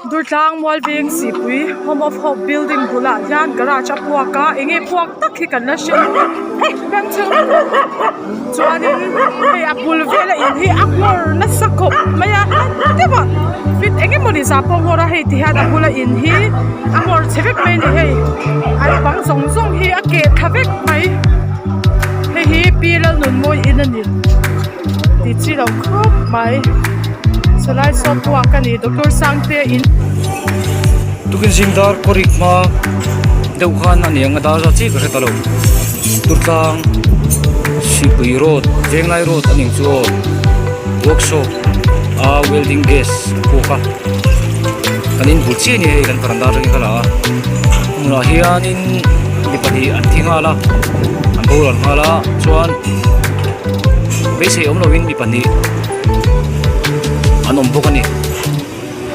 Durtlang Mualveng Sipui Home of Hope building bulah hian garage a puak a eng nge puak tak hi kan la hre lo a hei beng chu chuanin hei a bul vela in hi a nghawr nasa khawp mai a deuh a fit eng emawni zah pawh a nghawr a hei ti hian a bula in hi a nghawr chhe vek mai a ni hei an bang zawng zawng hi a keh thla vek mai hei hi pi Lalnunmawii in a ni. Ti chi lo khawp mai sawlai saw puak a ni doctor Sangte in. Tukin zing dar kawrik hma deuh khan a ni ang a dar zat chiah ka hre ta lo Durtlang Sipui road Venglai road a ning chu aw workshop a welding gas a puak a kan inbul chiah a ni hei kan varanda atangin ka la a hmunah hianin mi pahnih an thi nghal a an boral nghal a chuan. Beisei awm lovin mi pahnih an awm bawk a ni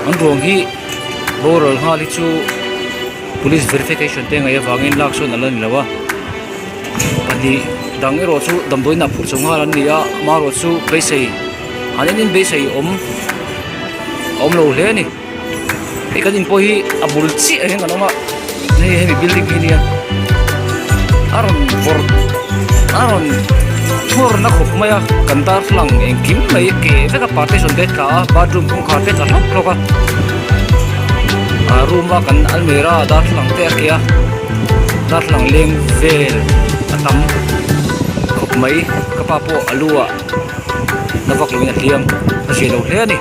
an ruang hi boral nghal hi chu police verification te ngaih avangin lak sawn a la ni lo a pahnih dang erawh chu damdawiin ah phurh chho nghal an ni a amaherawh chu beisei an en in beisei awm a awm lo hle a ni hei kan in pawh hi a bul chiah hian kan awm a hei hemi building hi nia a rawn vawrh a rawn chhuar na khawp mai a kan darthlalang engkim mai ke vek a partition te tla a bathroom kawngkhar te tla hlawk hlawk a a room a kan almirah darthlalang te a ke a darthlalang leng vel a tam khawp mai ka pa pawh a lu ah na vak lovin a hliam a zia lo hle a ni.